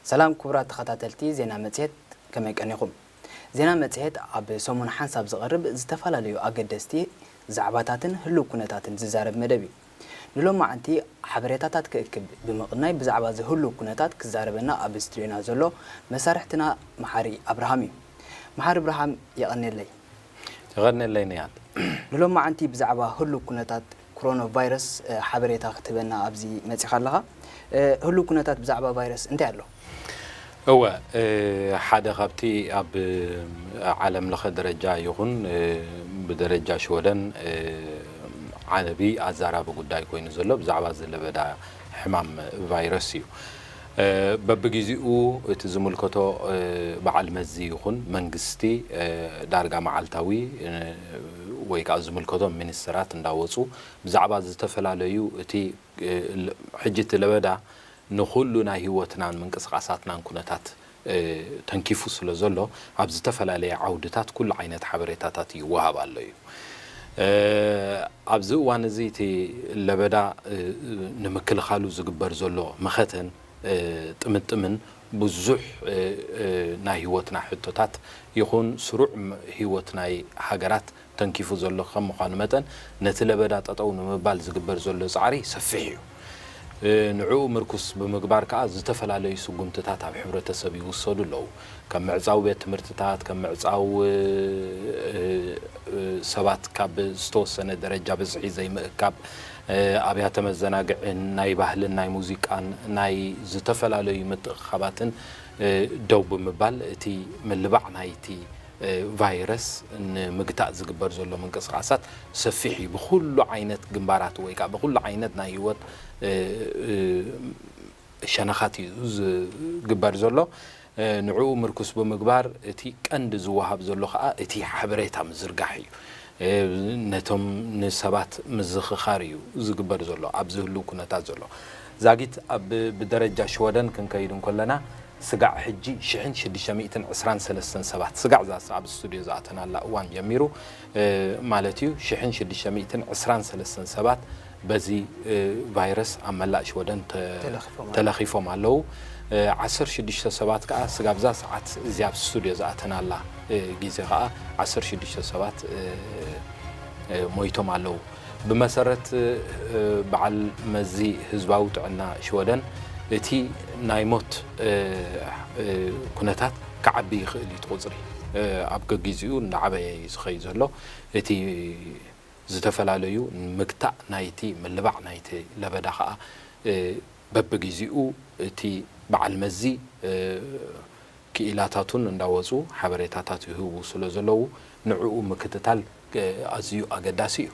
ሰላም ክቡራት ተኸታተልቲ ዜና መጽሔት፣ ከመይ ቀኒኹም? ዜና መጽሔት ኣብ ሰሙን ሓንሳብ ዝቐርብ ዝተፈላለዩ ኣገደስቲ ዛዕባታትን ህሉው ኩነታትን ዝዛረብ መደብ እዩ። ንሎማዓንቲ ሓበሬታታት ክእክብ ብምቕናይ ብዛዕባ እዚ ህሉው ኩነታት ክዛረበና ኣብ ስቱድዮና ዘሎ መሳርሕትና መሓሪ ኣብርሃም እዩ። መሓሪ ኣብርሃም፣ የቐንየለይ። የቐንየለይ ንያል። ንሎማዓንቲ ብዛዕባ ህሉው ኩነታት ኮሮና ቫይረስ ሓበሬታ ክትህበና ኣብዚ መጺኻ ኣለኻ። ህሉው ኩነታት ብዛዕባ ቫይረስ እንታይ ኣሎ? እወ፣ ሓደ ካብቲ ኣብ ዓለም ለኸ ደረጃ ይኹን ብደረጃ ሽወደን ዓቢ ኣዛራቢ ጉዳይ ኮይኑ ዘሎ ብዛዕባ እዚ ለበዳ ሕማም ቫይረስ እዩ። በብግዜኡ እቲ ዝምልከቶ በዓል መዚ ይኹን መንግስቲ ዳርጋ መዓልታዊ ወይ ከዓ ዝምልከቶም ሚኒስትራት እንዳወፁ ብዛዕባ ዝተፈላለዩ እቲ ሕጂ እቲ ለበዳ ንኹሉ ናይ ህይወትናን ምንቅስቓሳትናን ኩነታት ተንኪፉ ስለ ዘሎ ኣብ ዝተፈላለየ ዓውድታት ኩሉ ዓይነት ሓበሬታታት ይወሃብ ኣሎ እዩ። ኣብዚ እዋን እዚ እቲ ለበዳ ንምክልኻሉ ዝግበር ዘሎ መኸተን ጥምጥምን ብዙሕ ናይ ህይወትና ሕቶታት ይኹን ስሩዕ ህይወት ናይ ሃገራት ተንኪፉ ዘሎ ከም ምዃኑ መጠን ነቲ ለበዳ ጠጠው ንምባል ዝግበር ዘሎ ፃዕሪ ሰፊሕ እዩ። ንዕኡ ምርኩስ ብምግባር ከዓ ዝተፈላለዩ ስጉምትታት ኣብ ሕብረተሰብ ይውሰዱ ኣለዉ። ከም ምዕፃው ቤት ትምህርትታት፣ ከም ምዕፃው ሰባት ካብ ዝተወሰነ ደረጃ ብዝሒ ዘይምእካብ፣ ኣብያተ መዘናግዕን ናይ ባህልን ናይ ሙዚቃን ናይ ዝተፈላለዩ ምትእኻባትን ደው ብምባል እቲ ምልባዕ ናይቲ ቫይረስ ንምግታእ ዝግበር ዘሎ ምንቅስቓሳት ሰፊሕ እዩ። ብኩሉ ዓይነት ግንባራት ወይ ከዓ ብኩሉ ዓይነት ናይ ህይወት ሸነኻት እዩ ዝግበር ዘሎ። ንዕኡ ምርኩስ ብምግባር እቲ ቀንዲ ዝወሃብ ዘሎ ከዓ እቲ ሓበሬታ ምዝርጋሕ እዩ። ነቶም ንሰባት ምዝኽኻር እዩ ዝግበር ዘሎ ኣብዚ ህልው ኩነታት ዘሎ። ዛጊት ኣብ ብደረጃ ሽወደን ክንከይድ እንከለና ስጋዕ ሕጂ ሽሕን ሽዱሽተ ሚእትን ዕስራን ሰለስተን ሰባት ስጋዕ ዛስ ኣብ ስቱድዮ ዝኣተናላ እዋን ጀሚሩ ማለት እዩ ሽሕን ሽዱሽተ ሚእትን ዕስራን ሰለስተን ሰባት በዚ ቫይረስ ኣብ መላእ ሽወደን ተለኺፎም ኣለዉ። ዓሰርተ ሽዱሽተ ሰባት ከዓ ስጋብ እዛ ሰዓት እዚ ኣብ ስቱድዮ ዝኣተናላ ግዜ ከዓ ዓሰርተ ሽዱሽተ ሰባት ሞይቶም ኣለዉ። ብመሰረት በዓል መዚ ህዝባዊ ጥዕና ሽወደን እቲ ናይ ሞት ኩነታት ክዓቢ ይኽእል እዩ እቲ ቁፅሪ ኣብ ገጊዚኡ እናዓበየ እዩ ዝኸይ ዘሎ። እቲ ዝተፈላለዩ ንምግታእ ናይቲ ምልባዕ ናይቲ ለበዳ ከዓ በብግዜኡ እቲ በዓል መዚ ክኢላታቱን እንዳወፁ ሓበሬታታት ይህቡ ስለ ዘለዉ ንዕኡ ምክትታል ኣዝዩ ኣገዳሲ እዩ።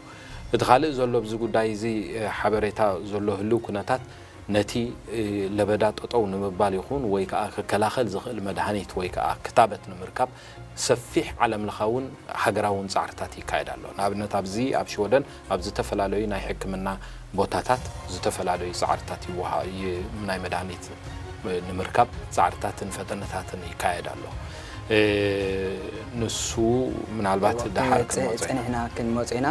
እቲ ካልእ ዘሎ ኣብዚ ጉዳይ እዚ ሓበሬታ ዘሎ ህልው ኩነታት ነቲ ለበዳ ጠጠው ንምባል ይኹን ወይ ከዓ ክከላኸል ዝኽእል መድሃኒት ወይ ከዓ ክታበት ንምርካብ ሰፊሕ ዓለም ለኻውን ሃገራውን ፃዕርታት ይካየድ ኣሎ። ንኣብነት ኣብዚ ኣብ ሽወደን ኣብ ዝተፈላለዩ ናይ ሕክምና ቦታታት ዝተፈላለዩ ፃዕርታት ይወሃ ናይ መድሃኒት ንምርካብ ፃዕርታትን ፈተነታትን ይካየድ ኣሎ። ንሱ ምናልባት ደሓር ክንመፆ ኢና። ፀኒሕና ክንመፆ ኢና።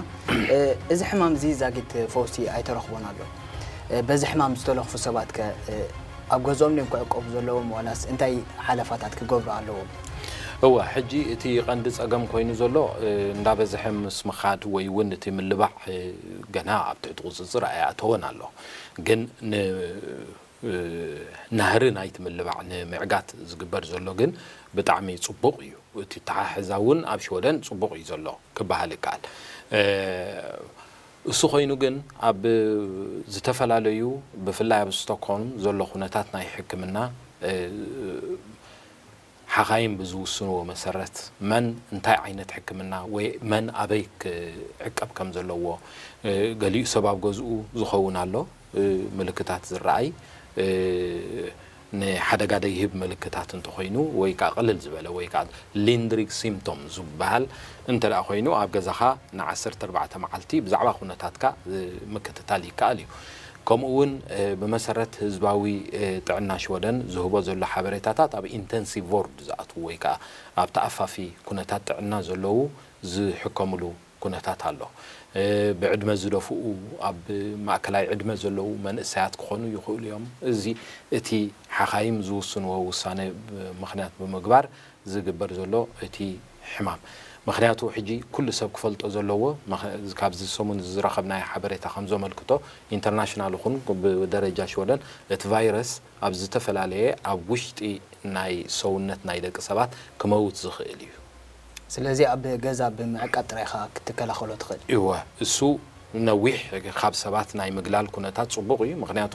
እዚ ሕማም እዚ ዛጊት ፈውሲ ኣይተረኽቦን ኣሎ። በዚ ሕማም ዝተለኽፉ ሰባት ከ ኣብ ገዝኦም ድዮም ክዕቀቡ ዘለዎም ዋላስ እንታይ ሓለፋታት ክገብሩ ኣለዎም? እወ፣ ሕጂ እቲ ቀንዲ ፀገም ኮይኑ ዘሎ እንዳበዝሐ ምስ ምኻድ ወይ እውን እቲ ምልባዕ ገና ኣብ ትሕቲ ቁፅፅር ኣይኣተወን ኣሎ። ግን ናህሪ ናይቲ ምልባዕ ንምዕጋት ዝግበር ዘሎ ግን ብጣዕሚ ፅቡቕ እዩ። እቲ ተሓሕዛ እውን ኣብ ሽወደን ፅቡቕ እዩ ዘሎ ክበሃል ይከኣል። እሱ ኮይኑ ግን ኣብ ዝተፈላለዩ ብፍላይ ኣብ ስቶክሆልም ዘሎ ኩነታት ናይ ሕክምና ሓኻይም ብዝውስንዎ መሰረት መን እንታይ ዓይነት ሕክምና ወይ መን ኣበይ ክዕቀብ ከም ዘለዎ ገሊኡ ሰብ ኣብ ገዝኡ ዝኸውን ኣሎ ምልክታት ዝረኣይ ንሓደጋ ደይህብ ምልክታት እንተኾይኑ ወይ ከዓ ቅልል ዝበለ ወይ ከዓ ሊንድሪግ ሲምፕቶም ዝበሃል እንተ ደኣ ኮይኑ ኣብ ገዛኻ ንዓሰርተ ኣርባዕተ መዓልቲ ብዛዕባ ኩነታትካ ምክትታል ይከኣል እዩ። ከምኡ እውን ብመሰረት ህዝባዊ ጥዕና ሽወደን ዝህቦ ዘሎ ሓበሬታታት ኣብ ኢንተንሲቭ ዎርድ ዝኣትዉ ወይ ከዓ ኣብ ተኣፋፊ ኩነታት ጥዕና ዘለዉ ዝሕከምሉ ኩነታት ኣሎ። ብዕድመ ዝደፍኡ ኣብ ማእከላይ ዕድመ ዘለዉ መንእሰያት ክኾኑ ይኽእሉ እዮም። እዚ እቲ ሓኻይም ዝውስንዎ ውሳነ ምኽንያት ብምግባር ዝግበር ዘሎ እቲ ሕማም። ምኽንያቱ ሕጂ ኩሉ ሰብ ክፈልጦ ዘለዎ፣ ካብዚ ሰሙን ዝረኸብናዮ ሓበሬታ ከም ዘመልክቶ፣ ኢንተርናሽናል ይኹን ብደረጃ ሽወደን እቲ ቫይረስ ኣብ ዝተፈላለየ ኣብ ውሽጢ ናይ ሰውነት ናይ ደቂ ሰባት ክመውት ዝኽእል እዩ። ስለዚ ኣብ ገዛ ብምዕቃብ ጥራይ ኢኻ ክትከላኸሎ ትኽእል። እወ፣ እሱ ነዊሕ ካብ ሰባት ናይ ምግላል ኩነታት ጽቡቕ እዩ። ምኽንያቱ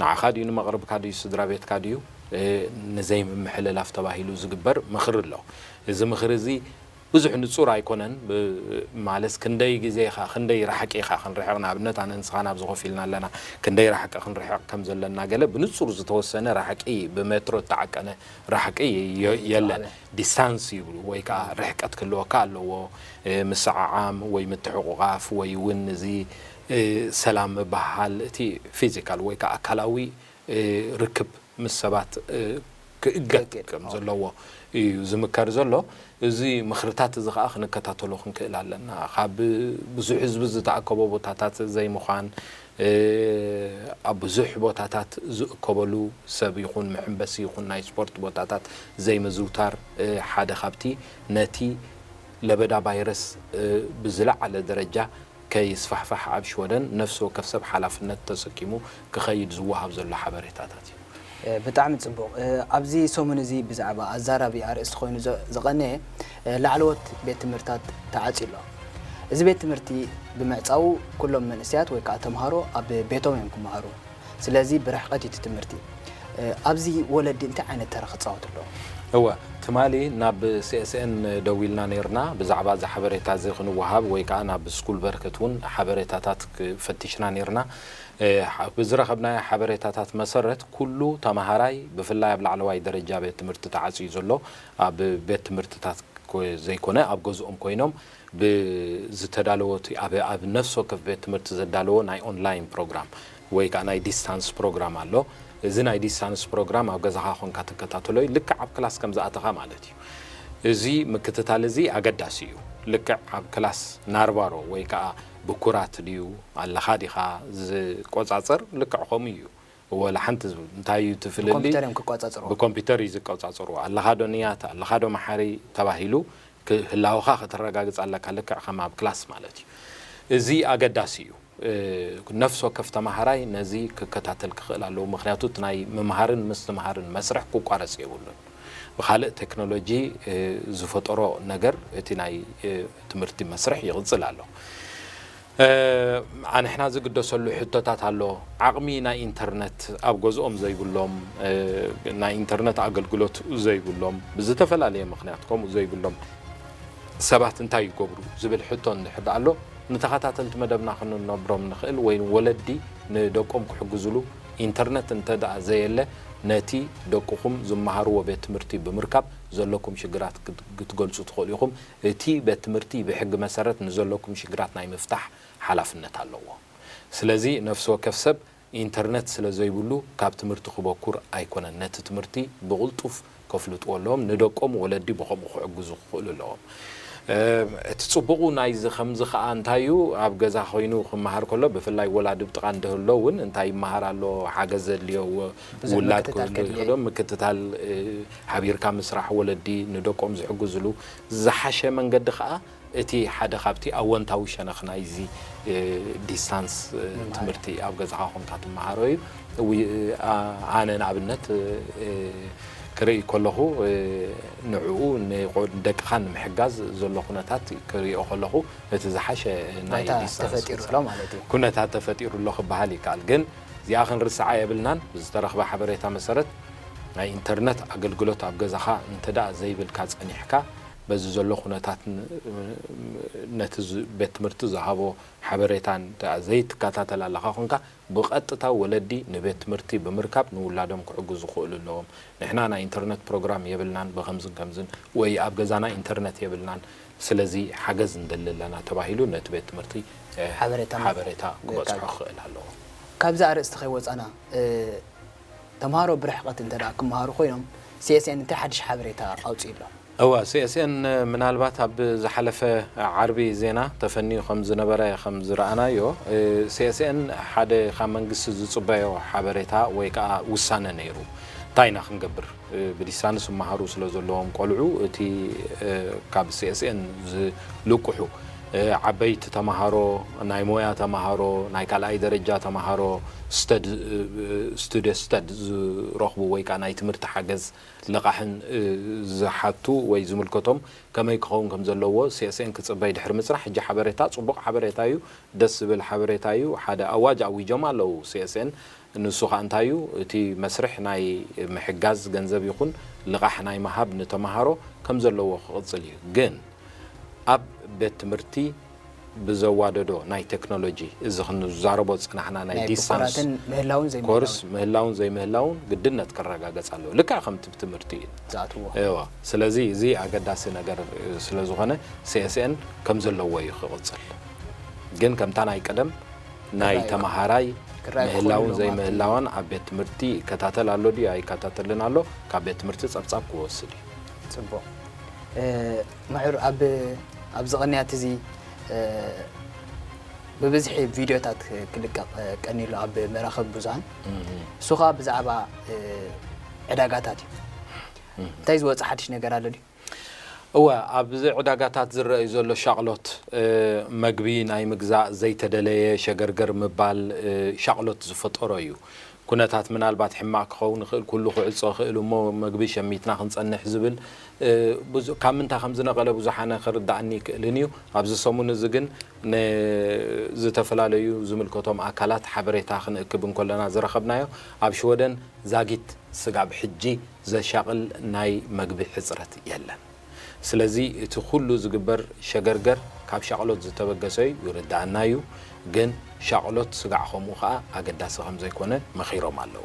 ንዓኻ ድዩ፣ ንመቕርብካ ድዩ፣ ስድራ ቤትካ ድዩ፣ ንዘይምምሕልላፍ ተባሂሉ ዝግበር ምኽሪ ኣሎ። እዚ ምኽሪ እዚ ብዙሕ ንጹር ኣይኮነን። ማለት ክንደይ ግዜ ኢኻ፣ ክንደይ ራሕቂ ኢኻ ክንርሕቕ፣ ንኣብነት ኣነ ንስኻ ናብዚ ኮፍ ኢልና ኣለና፣ ክንደይ ራሕቂ ክንርሕቕ ከም ዘለና ገለ ብንጹር ዝተወሰነ ራሕቂ ብሜትሮ እተዓቀነ ራሕቂ የለን። ዲስታንስ ይብሉ ወይ ከዓ ርሕቀት ክህልወካ ኣለዎ። ምስዕዓም ወይ ምትሕቑቓፍ ወይ እውን እዚ ሰላም ምብህሃል፣ እቲ ፊዚካል ወይ ከዓ ኣካላዊ ርክብ ምስ ሰባት ክእገድ ከም ዘለዎ እዩ ዝምከር ዘሎ። እዚ ምኽርታት እዚ ከዓ ክንከታተሎ ክንክእል ኣለና። ካብ ብዙሕ ህዝቢ ዝተኣከቦ ቦታታት ዘይምዃን፣ ኣብ ብዙሕ ቦታታት ዝእከበሉ ሰብ ይኹን መሐንበሲ ይኹን ናይ ስፖርት ቦታታት ዘይምዝውታር ሓደ ካብቲ ነቲ ለበዳ ቫይረስ ብዝለዓለ ደረጃ ከይስፋሕፋሕ ኣብ ሽወደን ነፍሲ ወከፍ ሰብ ሓላፍነት ተሰኪሙ ክኸይድ ዝወሃብ ዘሎ ሓበሬታታት እዩ። ብጣዕሚ ጽቡቕ። ኣብዚ ሰሙን እዚ ብዛዕባ ኣዛራቢ ኣርእስቲ ኮይኑ ዝቐነየ ላዕለዎት ቤት ትምህርትታት ተዓጽዩ ኣሎ። እዚ ቤት ትምህርቲ ብምዕጻዉ ኩሎም መንእሰያት ወይ ከዓ ተምሃሮ ኣብ ቤቶም እዮም ክመሃሩ። ስለዚ ብርሕቐት እዩ እቲ ትምህርቲ። ኣብዚ ወለዲ እንታይ ዓይነት ተራ ክጻወቱ ኣለዎም? እወ፣ ትማሊ ናብ ሲኤስኤን ደዊልና ነይርና፣ ብዛዕባ እዚ ሓበሬታ እዚ ክንወሃብ ወይ ከዓ ናብ ስኩል በርክት እውን ሓበሬታታት ፈቲሽና ነይርና። ብዝረኸብናዮ ሓበሬታታት መሰረት ኩሉ ተምሃራይ ብፍላይ ኣብ ላዕለዋይ ደረጃ ቤት ትምህርቲ ተዓፅዩ ዘሎ ኣብ ቤት ትምህርትታት ዘይኮነ ኣብ ገዝኦም ኮይኖም ብዝተዳለወ ኣብ ነፍሲ ወከፍ ቤት ትምህርቲ ዘዳለዎ ናይ ኦንላይን ፕሮግራም ወይ ከዓ ናይ ዲስታንስ ፕሮግራም ኣሎ። እዚ ናይ ዲስታንስ ፕሮግራም ኣብ ገዛኻ ኮንካ ትከታተሎ እዩ፣ ልክዕ ኣብ ክላስ ከም ዝኣተኻ ማለት እዩ። እዚ ምክትታል እዚ ኣገዳሲ እዩ። ልክዕ ኣብ ክላስ ናርባሮ ወይ ከዓ ብኩራት ድዩ ኣለኻ ዲኻ ዝቆፃፀር፣ ልክዕ ከምኡ እዩ። ወላ ሓንቲ እንታይ እዩ እቲ ፍልልይ? ብኮምፒተር እዮም ክቆፃፀርዎ። ብኮምፒተር እዩ ዝቆፃፀርዎ። ኣለኻ ዶ ንያት፣ ኣለኻ ዶ መሓሪ ተባሂሉ ህላወኻ ከተረጋግፅ ኣለካ፣ ልክዕ ከም ኣብ ክላስ ማለት እዩ። እዚ ኣገዳሲ እዩ። ነፍሲ ወከፍ ተምሃራይ ነዚ ክከታተል ክኽእል ኣለዎ። ምክንያቱ እቲ ናይ ምምሃርን ምስትምሃርን መስርሕ ክቋረፅ የብሉን። ብካልእ ቴክኖሎጂ ዝፈጠሮ ነገር እቲ ናይ ትምህርቲ መስርሕ ይቕፅል ኣሎ። ኣንሕና ዝግደሰሉ ሕቶታት ኣሎ። ዓቕሚ ናይ ኢንተርነት ኣብ ገዝኦም ዘይብሎም፣ ናይ ኢንተርነት ኣገልግሎት ዘይብሎም፣ ብዝተፈላለየ ምክንያት ከምኡ ዘይብሎም ሰባት እንታይ ይገብሩ ዝብል ሕቶ እንድሕር ኣሎ፣ ንተኸታተልቲ መደብና ክንነብሮም ንኽእል ወይ ወለዲ ንደቆም ክሕግዝሉ ኢንተርነት እንተ ደኣ ዘየለ ነቲ ደቅኹም ዝመሃርዎ ቤት ትምህርቲ ብምርካብ ዘለኩም ሽግራት ክትገልጹ ትኽእሉ ኢኹም። እቲ ቤት ትምህርቲ ብሕጊ መሰረት ንዘለኩም ሽግራት ናይ ምፍታሕ ሓላፍነት ኣለዎ። ስለዚ ነፍሲ ወከፍ ሰብ ኢንተርነት ስለ ዘይብሉ ካብ ትምህርቲ ክበኩር ኣይኮነን። ነቲ ትምህርቲ ብቕልጡፍ ከፍልጥዎ ኣለዎም። ንደቆም ወለዲ ብኸምኡ ክሕግዙ ክኽእሉ ኣለዎም። እቲ ጽቡቑ ናይዚ ከምዚ ከኣ እንታይ እዩ፣ ኣብ ገዛ ኮይኑ ክመሃር ከሎ ብፍላይ ወላዲ ብጥቓ እንደህሎ እውን እንታይ ይመሃር ኣሎ፣ ሓገዝ ዘድልዮ ውላድ ክህሉ ይኽእል። ምክትታል ሓቢርካ ምስራሕ፣ ወለዲ ንደቆም ዝሕግዝሉ ዝሓሸ መንገዲ ከኣ እቲ ሓደ ካብቲ ኣወንታዊ ሸነኽ ናይዚ ዲስታንስ ትምህርቲ ኣብ ገዛኻ ኮንካ ትመሃሮ እዩ። ኣነ ንኣብነት ክርኢ ከለኹ ንዕኡ ንደቅኻ ንምሕጋዝ ዘሎ ኩነታት ክሪኦ ከለኹ እቲ ዝሓሸ ናይ ዲስታንስ ተፈጢሩ ኣሎ ማለት እዩ። ኩነታት ተፈጢሩ ኣሎ ክበሃል ይከኣል። ግን እዚኣ ክንርስዓ የብልናን። ብዝተረኽበ ሓበሬታ መሰረት ናይ ኢንተርነት ኣገልግሎት ኣብ ገዛኻ እንተ ደኣ ዘይብልካ ጸኒሕካ በዚ ዘሎ ኩነታት ነቲ ቤት ትምህርቲ ዝሃቦ ሓበሬታ እንተ ዘይትከታተል ኣለኻ ኮንካ ብቐጥታ ወለዲ ንቤት ትምህርቲ ብምርካብ ንውላዶም ክሕግዙ ክኽእሉ ኣለዎም። ንሕና ናይ ኢንተርነት ፕሮግራም የብልናን ብኸምዝን ከምዝን ወይ ኣብ ገዛና ኢንተርነት የብልናን ስለዚ ሓገዝ ንደሊ ኣለና ተባሂሉ ነቲ ቤት ትምህርቲ ሓበሬታ ሓበሬታ ክበፅሖ ክኽእል ኣለዎ። ካብዚ ኣርእስቲ ከይወፃና ተምሃሮ ብርሕቐት እንተ ደኣ ክመሃሩ ኮይኖም ሲኤስኤን እንታይ ሓድሽ ሓበሬታ ኣውፂኡ ኣሎ? እወ፣ ሲኤስኤን ምናልባት ኣብ ዝሓለፈ ዓርቢ ዜና ተፈንዩ ከም ዝነበረ ከም ዝረኣናዮ፣ ሲኤስኤን ሓደ ካብ መንግስቲ ዝፅበዮ ሓበሬታ ወይ ከዓ ውሳነ ነይሩ። እንታይ ኢና ክንገብር? ብዲስታንስ ዝመሃሩ ስለ ዘለዎም ቆልዑ፣ እቲ ካብ ሲኤስኤን ዝልቅሑ ዓበይቲ ተምሃሮ፣ ናይ ሞያ ተምሃሮ፣ ናይ ካልኣይ ደረጃ ተምሃሮ፣ ስተድ ስቱደ ስተድ ዝረኽቡ ወይ ከዓ ናይ ትምህርቲ ሓገዝ ልቓሕን ዝሓቱ ወይ ዝምልከቶም ከመይ ክኸውን ከም ዘለዎ ሲኤስኤን ክፅበይ ድሕሪ ምፅናሕ፣ ሕጂ ሓበሬታ፣ ፅቡቕ ሓበሬታ እዩ፣ ደስ ዝብል ሓበሬታ እዩ። ሓደ ኣዋጅ ኣዊጆም ኣለዉ ሲኤስኤን። ንሱ ከዓ እንታይ እዩ? እቲ መስርሕ ናይ ምሕጋዝ ገንዘብ ይኹን ልቓሕ ናይ ምሃብ ንተምሃሮ ከም ዘለዎ ክቕፅል እዩ። ግን ኣብ ቤት ትምህርቲ ብዘዋደዶ ናይ ቴክኖሎጂ፣ እዚ ክንዛረቦ ዝፀናሕና ናይ ናይ ዲስታንስ ብኩራትን ምህላውን ዘይምህላውን ኮርስ ምህላውን ዘይምህላውን ግድነት ክረጋገፅ ኣለዎ። ልክዕ ከምቲ ብትምህርቲ እዩ። ዝኣትዎ። እዋ፣ ስለዚ እዚ ኣገዳሲ ነገር ስለ ዝኾነ፣ ሲኤስኤን ከም ዘለዎ እዩ ክቕፅል። ግን ከምታ ናይ ቀደም ናይ ክረኣዩ ተምሃራይ ክረኣዩ ክኾኑ ምህላውን ኣለዎም ዘይምህላዋን ኣብ ቤት ትምህርቲ ይከታተል ኣሎ ድዩ ኣይከታተልን ኣሎ፣ ካብ ቤት ትምህርቲ ጸብጻብ ክወስድ እዩ። ጽቡቕ። እ፣ ምሑር፣ ኣብ፣ ኣብዚ ቅንያት እዚ፣ እ፣ ብብዝሒ ቪድዮታት ክልቀቕ፣ እ፣ ቀኒሉ ኣብ መራኸቢ ብዙሃን። እም። እሱ ኸኣ ብዛዕባ፣ እ፣ ዕዳጋታት እዩ። እም። እንታይ ዝወጸ ሓድሽ ነገር ኣሎ ድዩ? እወ፣ ኣብዚ ዕዳጋታት ዝረኣዩ ዘሎ ሻቕሎት፣ እ፣ መግቢ ናይ ምግዛእ፣ ዘይተደለየ ሸገርገር ምባል፣ እ፣ ሻቕሎት ዝፈጠሮ እዩ። ኩነታት ምናልባት ሕማቕ ክኸውን ይኽእል፣ ኩሉ ክዕጾ ይኽእል እሞ መግቢ ሸሚትና ክንጸንሕ ዝብል፣ እ፣ ብዙ-፣ ካብ ምንታይ ከም ዝነቐለ ብዙሓነ ክርድኣኒ ይክእልን እዩ። ኣብዚ ሰሙን እዚ ግን ንዝተፈላለዩ ዝምልከቶም ኣካላት ሓበሬታ ክንእክብ እንከለና ዝረኸብናዮ፣ ኣብ ሽወደን ዛጊት ስጋብ ሕጂ ዘሻቕል ናይ መግቢ ሕጽረት የለን። ስለዚ እቲ ኩሉ ዝግበር ሸገርገር ካብ ሻቕሎት ዝተበገሰ እዩ፣ ይርድኣና እዩ። ግን ሻቕሎት ስጋዕ ከምኡ ኸኣ ኣገዳሲ ከም ዘይኮነ መኺሮም ኣለዉ።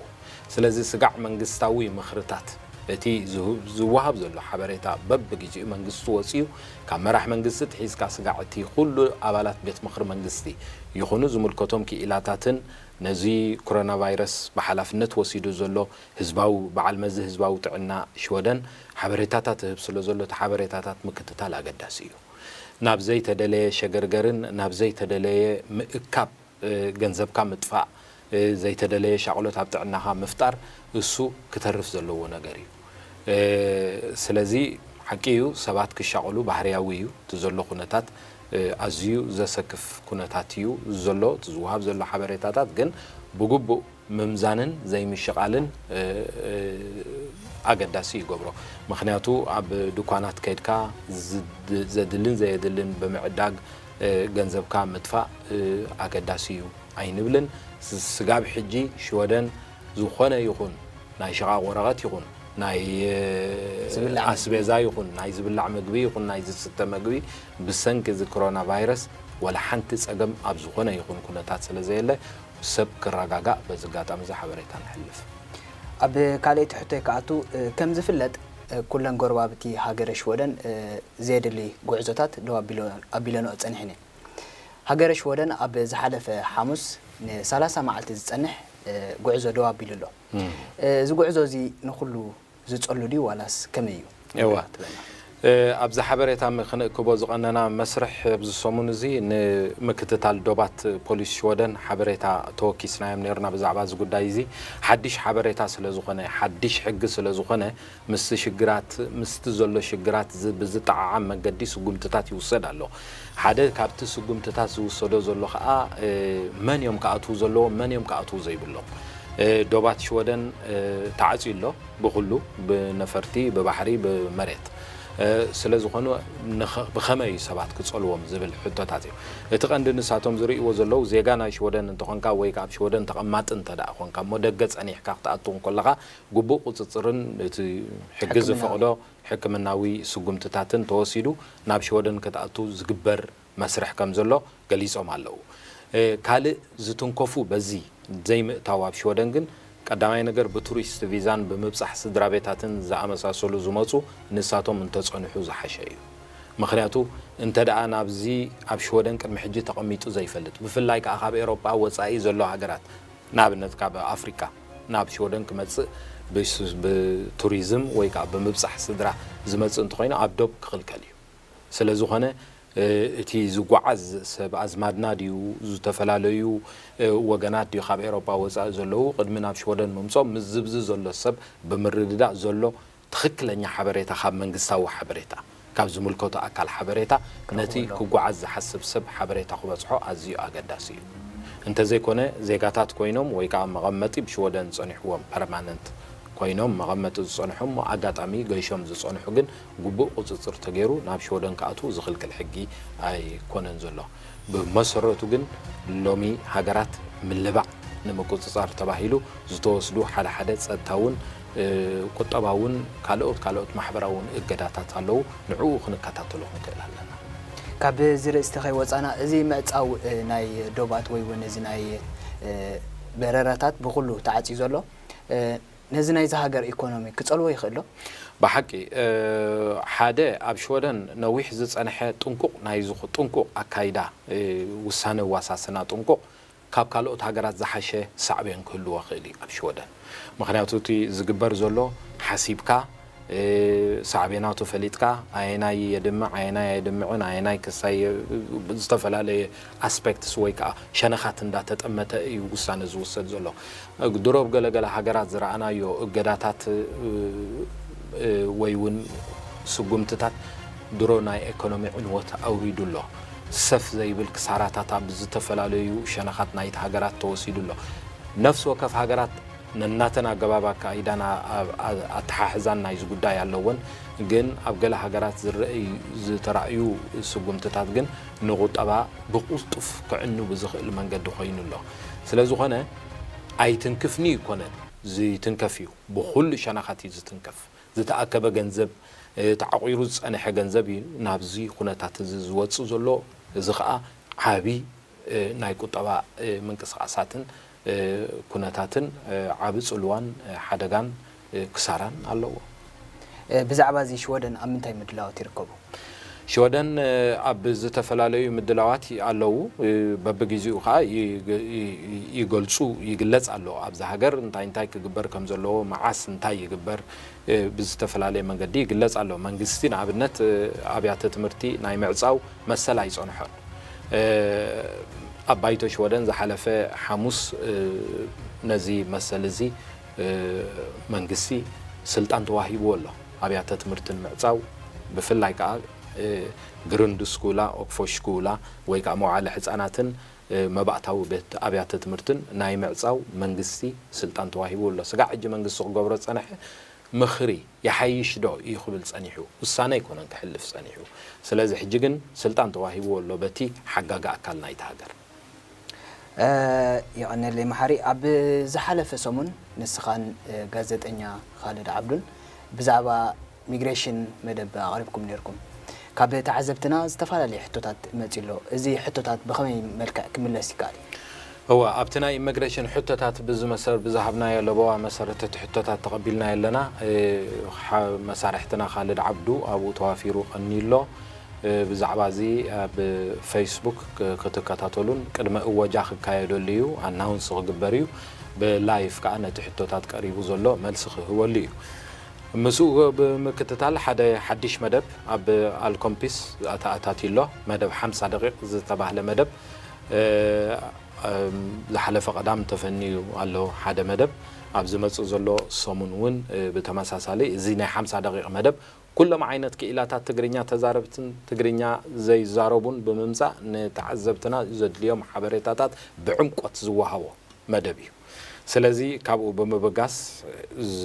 ስለዚ ስጋዕ መንግስታዊ ምኽርታት፣ እቲ ዝሁ-፣ ዝወሃብ ዘሎ ሓበሬታ በብግዜኡ መንግስቲ ወጺኡ፣ ካብ መራሕ መንግስቲ ትሒዝካ ስጋዕ እቲ ኩሉ ኣባላት ቤት ምኽሪ መንግስቲ ይኹኑ ዝምልከቶም ክኢላታትን ነዚ ኮሮና ቫይረስ ብሓላፍነት ወሲዱ ዘሎ ህዝባዊ፣ በዓል መዚ ህዝባዊ ጥዕና ሽወደን ሓበሬታታት ይህብ ስለ ዘሎ፣ እቲ ሓበሬታታት ምክትታል ኣገዳሲ እዩ። ናብ ዘይተደለየ ሸገርገርን ናብ ዘይተደለየ ምእካብ፣ እ፣ ገንዘብካ ምጥፋእ፣ እ፣ ዘይተደለየ ሻቕሎት ኣብ ጥዕናኻ ምፍጣር፣ እሱ ክተርፍ ዘለዎ ነገር እዩ። እ፣ ስለዚ ሓቂ እዩ፣ ሰባት ክሻቕሉ ባህርያዊ እዩ። እቲ ዘሎ ኩነታት፣ እ፣ ኣዝዩ ዘሰክፍ ኩነታት እዩ ዘሎ። እቲ ዝወሃብ ዘሎ ሓበሬታታት ግን ብግቡእ ምምዛንን ዘይምሽቓልን፣ እ፣ እ፣ ኣገዳሲ ይገብሮ። ምኽንያቱ ኣብ ድኳናት ከይድካ ዝድ-፣ ዘድልን ዘየድልን ብምዕዳግ፣ እ፣ ገንዘብካ ምጥፋእ፣ እ፣ ኣገዳሲ እዩ ኣይንብልን። ስ-፣ ስጋብ ሕጂ ሽወደን ዝኾነ ይኹን ናይ ሽቓቕ ወረቐት ይኹን ናይ፣ እ፣ ዝብላዕ ኣስቤዛ ይኹን ናይ ዝብላዕ ምግቢ ይኹን ናይ ዝስተ ምግቢ ብሰንኪ እዚ ኮሮና ቫይረስ ወላ ሓንቲ ጸገም ኣብ ዝኾነ ይኹን ኩነታት ስለ ዘየለ፣ ሰብ ክረጋጋእ በዚ ኣጋጣሚ እዚ ሓበሬታ ነሕልፍ። ኣብ ካልኣይቲ ሕቶይ ክኣቱ፣ እ፣ ከም ዝፍለጥ፣ እ፣ ኩለን ጎረባብቲ ሃገረ ሽወደን፣ እ፣ ዘየድሊ ጉዕዞታት ደው ኣቢሎ-፣ ኣቢለንኦ ጸኒሐን እየን። ሃገረ ሽወደን ኣብ ዝሓለፈ ሓሙስ ንሰላሳ መዓልቲ ዝጸንሕ፣ እ፣ ጉዕዞ ደው ኣቢሉ ኣሎ። እም። እ፣ እዚ ጉዕዞ እዚ ንኹሉ ዝጸሉ ድዩ ዋላስ ከመይ እዩ? እወ። ትብለና? እ፣ ኣብዚ ሓበሬታ ም-፣ ክንእክቦ ዝቐነና መስርሕ ኣብዚ ሰሙን እዚ ንምክትታል ዶባት ፖሊስ ሽወደን ሓበሬታ ተወኪስናዮም ነርና ብዛዕባ እዚ ጉዳይ እዚ። ሓድሽ ሓበሬታ ስለ ዝኾነ፣ ሓድሽ ሕጊ ስለ ዝኾነ፣ ምስቲ ሽግራት፣ ምስቲ ዘሎ ሽግራት ዝ-፣ ብዝጠዓዓም መገዲ ስጉምትታት ይውሰድ ኣሎ። ሓደ ካብቲ ስጉምትታት ዝውሰዶ ዘሎ ኸኣ፣ እ፣ መን እዮም ክኣትዉ ዘለዎም፣ መን እዮም ክኣትዉ ዘይብሎም። እ፣ ዶባት ሽወደን፣ እ፣ ተዓጽዩ ኣሎ። ብኹሉ፣ ብነፈርቲ፣ ብባሕሪ፣ ብመሬት፣ እ፣ ስለ ዝኾኑ፣ ንኸ-፣ ብኸመይ እዩ ሰባት ክጸልዎም ዝብል ሕቶታት እዩ። እቲ ቀንዲ ንሳቶም ዝርእይዎ ዘለዉ፣ ዜጋ ናይ ሽወደን እንተኾንካ ወይ ከኣ ኣብ ሽወደን ተቐማጢ እንተ ደኣ ኾንካ እሞ፣ ደገ ጸኒሕካ ክትኣቱ እንከለኻ፣ ግቡእ ቁጽጽርን እቲ ሕጊ ሕክምናዊ። ዝፈቕዶ ሕክምናዊ ስጉምትታትን ተወሲዱ፣ ናብ ሽወደን ክትኣቱ ዝግበር መስርሕ ከም ዘሎ ገሊጾም ኣለዉ። እ፣ ካልእ ዝትንከፉ በዚ ዘይምእታው ኣብ ሽወደን ግን ቀዳማይ ነገር ብቱሪስት ቪዛን ብምብጻሕ ስድራ ቤታትን ዝኣመሳሰሉ ዝመጹ ንሳቶም እንተጸንሑ ዝሓሸ እዩ። ምኽንያቱ እንተ ደኣ ናብዚ ኣብ ሽወደን ቅድሚ ሕጂ ተቐሚጡ ዘይፈልጥ፣ ብፍላይ ከኣ ካብ ኤውሮጳ ወጻኢ ዘሎ ሃገራት፣ ንኣብነት ካብ ኣፍሪቃ ናብ ሽወደን ክመጽእ ብስ-፣ ብቱሪዝም ወይ ከኣ ብምብጻሕ ስድራ ዝመጽእ እንተኾይኑ ኣብ ዶብ ክኽልከል እዩ። ስለ ዝኾነ፣ እቲ ዝጓዓዝ ሰብ ኣዝማድና ድዩ፣ ዝተፈላለዩ ወገናት ድዩ ካብ ኤውሮጳ ወፃኢ ዘለዉ ቅድሚ ናብ ሽወደን ምምፅኦም ምስዚ ብዚ ዘሎ ሰብ ብምርድዳእ ዘሎ ትኽክለኛ ሓበሬታ ካብ መንግስታዊ ሓበሬታ ካብ ዝምልከቶ ኣካል ሓበሬታ ነቲ ክጓዓዝ ዝሓስብ ሰብ ሓበሬታ ክበፅሖ ኣዝዩ ኣገዳሲ እዩ። እንተዘይኮነ ዜጋታት ኮይኖም ወይ ከዓ መቐመጢ ብሽወደን ዝፀኒሕዎም ፐርማነንት ኮይኖም መቐመጢ ዝፀንሖም ኣጋጣሚ ገይሾም ዝፀንሑ ግን ግቡእ ቁፅፅር ተገይሩ ናብ ሽወደን ክኣትዉ ዝኽልክል ሕጊ ኣይኮነን ዘሎ። ብመሰረቱ ግን ሎሚ ሃገራት ምልባዕ ንምቁፅፃር ተባሂሉ ዝተወስዱ ሓደ ሓደ ፀጥታውን ቁጠባውን ካልኦት ካልኦት ማሕበራውን እገዳታት ኣለዉ። ንዕኡ ክንከታተሎ ክንክእል ኣለና። ካብ ዝርእስቲ ከይወፃና እዚ ምዕፃው ናይ ዶባት ወይ እውን እዚ ናይ በረራታት ብኩሉ ተዓፅዩ ዘሎ ነዚ ናይዚ ሃገር ኢኮኖሚ ክፀልዎ ይኽእል ዶ? ብሓቂ ሓደ ኣብ ሽወደን ነዊሕ ዝፀንሐ ጥንቁቕ ናይ ጥንቁቕ ኣካይዳ ውሳነ ዋሳስና ጥንቁቕ ካብ ካልኦት ሃገራት ዝሓሸ ሳዕቤን ክህልዎ ክእል እዩ ኣብ ሽወደን። ምክንያቱ እቲ ዝግበር ዘሎ ሓሲብካ ሳዕቤናቱ ፈሊጥካ ኣየናይ የድምዕ ኣየናይ ኣየድምዕን ኣየናይ ክሳይ ዝተፈላለየ ኣስፔክትስ ወይ ከዓ ሸነኻት እንዳተጠመተ እዩ ውሳነ ዝውሰድ ዘሎ። ድሮ ኣብ ገለገለ ሃገራት ዝረኣናዮ እገዳታት ወይ እውን ስጉምትታት ድሮ ናይ ኤኮኖሚ ዕንወት ኣውሪዱ ኣሎ። ሰፍ ዘይብል ክሳራታት ኣብ ዝተፈላለዩ ሸነኻት ናይቲ ሃገራት ተወሲዱ ኣሎ። ነፍሲ ወከፍ ሃገራት ነናተን ኣገባብ ኣካይዳን ኣተሓሕዛን ናይዚ ጉዳይ ኣለወን። ግን ኣብ ገለ ሃገራት ዝረኣዩ ዝተራእዩ ስጉምትታት ግን ንቁጠባ ብቁልጡፍ ክዕኑ ብዝኽእል መንገዲ ኮይኑ ኣሎ። ስለዝኾነ ኣይትንክፍኒ ይኮነን ዝይትንከፍ እዩ። ብኩሉ ሸነኻት እዩ ዝትንከፍ። ዝተኣከበ ገንዘብ ተዓቑሩ ዝፀንሐ ገንዘብ እዩ ናብዚ ኩነታት እዚ ዝወፅእ ዘሎ። እዚ ከዓ ዓብዪ ናይ ቁጠባ ምንቅስቃሳትን ኩነታትን ዓቢ ፅልዋን ሓደጋን ክሳራን ኣለዎ። ብዛዕባ እዚ ሽወደን ኣብ ምንታይ ምድላዋት ይርከቡ? ሽወደን ኣብ ዝተፈላለዩ ምድላዋት ኣለዉ። በብግዜኡ ከዓ ይገልፁ ይግለፅ ኣሎ። ኣብዚ ሃገር እንታይ እንታይ ክግበር ከም ዘለዎ መዓስ እንታይ ይግበር ብዝተፈላለየ መንገዲ ይግለፅ ኣሎ። መንግስቲ ንኣብነት ኣብያተ ትምህርቲ ናይ ምዕፃው መሰል ኣይፀንሖን። ኣብ ባይቶ ሽወደን ዝሓለፈ ሓሙስ ነዚ መሰል እዚ መንግስቲ ስልጣን ተዋሂብዎ ኣሎ። ኣብያተ ትምህርቲ ንምዕፃው ብፍላይ ከዓ ግሩንድ ስኩላ፣ ኦክፎ ሽኩላ ወይ ከዓ መዋዕለ ሕፃናትን መባእታዊ ቤት ኣብያተ ትምህርትን ናይ ምዕፃው መንግስቲ ስልጣን ተዋሂብዎ ኣሎ። ስጋዕ ሕጂ መንግስቲ ክገብሮ ዝፀንሐ ምኽሪ ይሓይሽ ዶ እዩ ክብል ፀኒሑ፣ ውሳነ ኣይኮነን ክሕልፍ ፀኒሑ። ስለዚ ሕጂ ግን ስልጣን ተዋሂብዎ ኣሎ በቲ ሓጋጊ ኣካል ናይቲ ሃገር። የቐነለይ መሓሪ፣ ኣብ ዝሓለፈ ሰሙን ንስኻን ጋዜጠኛ ካልድ ዓብዱን ብዛዕባ ሚግሬሽን መደብ ኣቕሪብኩም ነይርኩም። ካብ ተዓዘብትና ዝተፈላለዩ ሕቶታት መፂ ኣሎ። እዚ ሕቶታት ብኸመይ መልክዕ ክምለስ ይከኣል እዩ? እወ፣ ኣብቲ ናይ ኢሚግሬሽን ሕቶታት ብዝመሰር ብዝሃብናዮ ለበዋ መሰረት እቲ ሕቶታት ተቐቢልናዮ ኣለና። መሳርሕትና ካልድ ዓብዱ ኣብኡ ተዋፊሩ ቀኒ ኣሎ። ብዛዕባ እዚ ኣብ ፌስቡክ ክትከታተሉን ቅድመ እወጃ ክካየደሉ እዩ፣ ኣናውንስ ክግበር እዩ። ብላይፍ ከዓ ነቲ ሕቶታት ቀሪቡ ዘሎ መልሲ ክህበሉ እዩ። ምስኡ ብምክትታል ሓደ ሓድሽ መደብ ኣብ ኣልኮምፒስ ኣተኣታትዩ ኣሎ። መደብ ሓምሳ ደቂቕ ዝተባህለ መደብ ዝሓለፈ ቀዳም ተፈንዩ ኣሎ ሓደ መደብ። ኣብ ዝመፅእ ዘሎ ሰሙን እውን ብተመሳሳሊ እዚ ናይ ሓምሳ ደቂቕ መደብ ኩሎም ዓይነት ክኢላታት ትግርኛ ተዛረብትን ትግርኛ ዘይዛረቡን ብምምፃእ ንተዓዘብትና ዘድልዮም ሓበሬታታት ብዕምቆት ዝወሃቦ መደብ እዩ። ስለዚ ካብኡ ብምብጋስ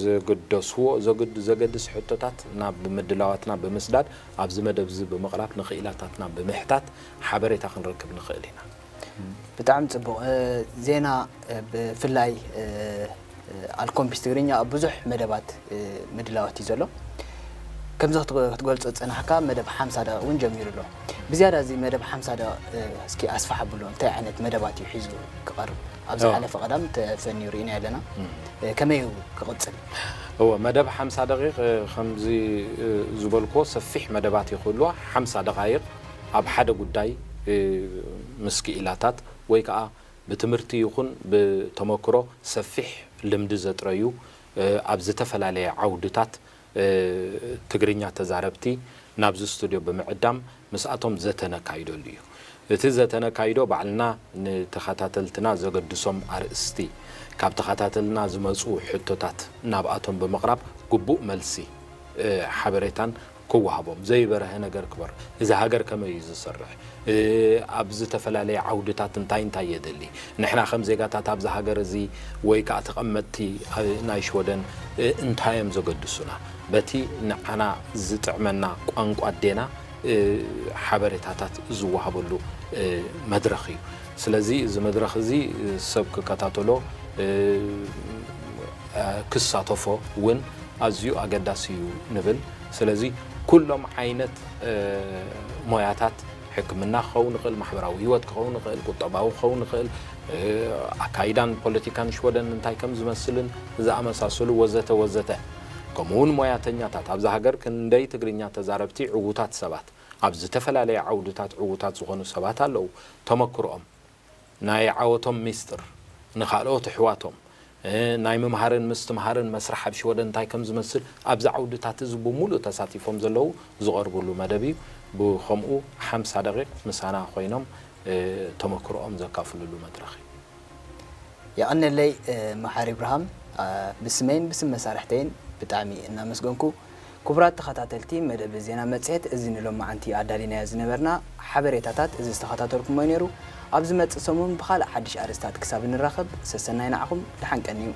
ዝግደስዎ ዘግድ ዘገድስ ሕቶታት ናብ ምድላዋትና ብምስዳድ ኣብዚ መደብ እዚ ብምቕራብ ንክኢላታትና ብምሕታት ሓበሬታ ክንረክብ ንኽእል ኢና። ብጣዕሚ ፅቡቕ ዜና። ብፍላይ ኣልኮምፒስ ትግርኛ ኣብ ብዙሕ መደባት ምድላዋት እዩ ዘሎ። ከምዚ ክትገልፆ ዝፀናሕካ መደብ ሓምሳ ደቂቕ እውን ጀሚሩ ኣሎ። ብዝያዳ እዚ መደብ ሓምሳ ደቂቕ እስኪ ኣስፍሕ ኣብሎ፣ እንታይ ዓይነት መደባት እዩ ሒዙ ክቐርብ? ኣብ ዝሓለፈ ቀዳም ተፈንዩ ርኢናዮ ኣለና። ከመይ እዩ ክቕፅል? እወ፣ መደብ ሓምሳ ደቂቕ ከምዚ ዝበልክዎ ሰፊሕ መደባት እዩ ክህልዋ። ሓምሳ ደቓይቕ ኣብ ሓደ ጉዳይ ምስ ክኢላታት ወይ ከዓ ብትምህርቲ ይኹን ብተመክሮ ሰፊሕ ልምዲ ዘጥረዩ ኣብ ዝተፈላለየ ዓውድታት ትግርኛ ተዛረብቲ ናብዚ ስቱድዮ ብምዕዳም ምስኣቶም ዘተ ነካይደሉ እዩ። እቲ ዘተ ነካይዶ ባዕልና ንተኸታተልትና ዘገድሶም ኣርእስቲ፣ ካብ ተኸታተልና ዝመፁ ሕቶታት ናብኣቶም ብምቕራብ ግቡእ መልሲ ሓበሬታን ክወሃቦም፣ ዘይበረሀ ነገር ክበር፣ እዚ ሃገር ከመይ እዩ ዝሰርሕ፣ ኣብ ዝተፈላለየ ዓውድታት እንታይ እንታይ የደሊ፣ ንሕና ከም ዜጋታት ኣብዚ ሃገር እዚ ወይ ከዓ ተቐመጥቲ ናይ ሽወደን እንታይ እዮም ዘገድሱና፣ በቲ ንዓና ዝጥዕመና ቋንቋ ኣዴና ሓበሬታታት ዝወሃበሉ መድረኽ እዩ። ስለዚ እዚ መድረኽ እዚ ሰብ ክከታተሎ ክሳተፎ እውን ኣዝዩ ኣገዳሲ እዩ ንብል። ስለዚ ኩሎም ዓይነት ሞያታት ሕክምና ክኸውን ይኽእል፣ ማሕበራዊ ህይወት ክኸውን ይኽእል፣ ቁጠባዊ ክኸውን ይኽእል፣ ኣካይዳን ፖለቲካን ሽወደን እንታይ ከም ዝመስልን ዝኣመሳሰሉ ወዘተ ወዘተ፣ ከምኡውን ሞያተኛታት ኣብዛ ሃገር ክንደይ ትግርኛ ተዛረብቲ ዕዉታት ሰባት ኣብ ዝተፈላለየ ዓውድታት ዕዉታት ዝኾኑ ሰባት ኣለዉ። ተመክሮኦም ናይ ዓወቶም ሚስጥር ንኻልኦት ኣሕዋቶም ናይ ምምሃርን ምስትምሃርን መስርሕ ኣብ ሽወደን እንታይ ከም ዝመስል ኣብዚ ዓውድታት እዚ ብምሉእ ተሳቲፎም ዘለዉ ዝቐርብሉ መደብ እዩ። ብኸምኡ ሓምሳ ደቂቕ ምሳና ኮይኖም ተመክሮኦም ዘካፍልሉ መድረኽ እዩ። የቐነለይ መሓሪ ብርሃም፣ ብስመይን ብስም መሳርሕተይን ብጣዕሚ እናመስገንኩ። ክቡራት ተኸታተልቲ መደብ ዜና መጽሔት፣ እዚ ንሎማዓንቲ ኣዳሊናዮ ዝነበርና ሓበሬታታት እዚ ዝተኸታተልኩሞ ነይሩ። ኣብ ዝመጽእ ሰሙን ብኻልእ ሓድሽ ኣርእስታት ክሳብ ንራኸብ ሰሰናይ ንዓኹም፣ ደሓን ቀንዩ።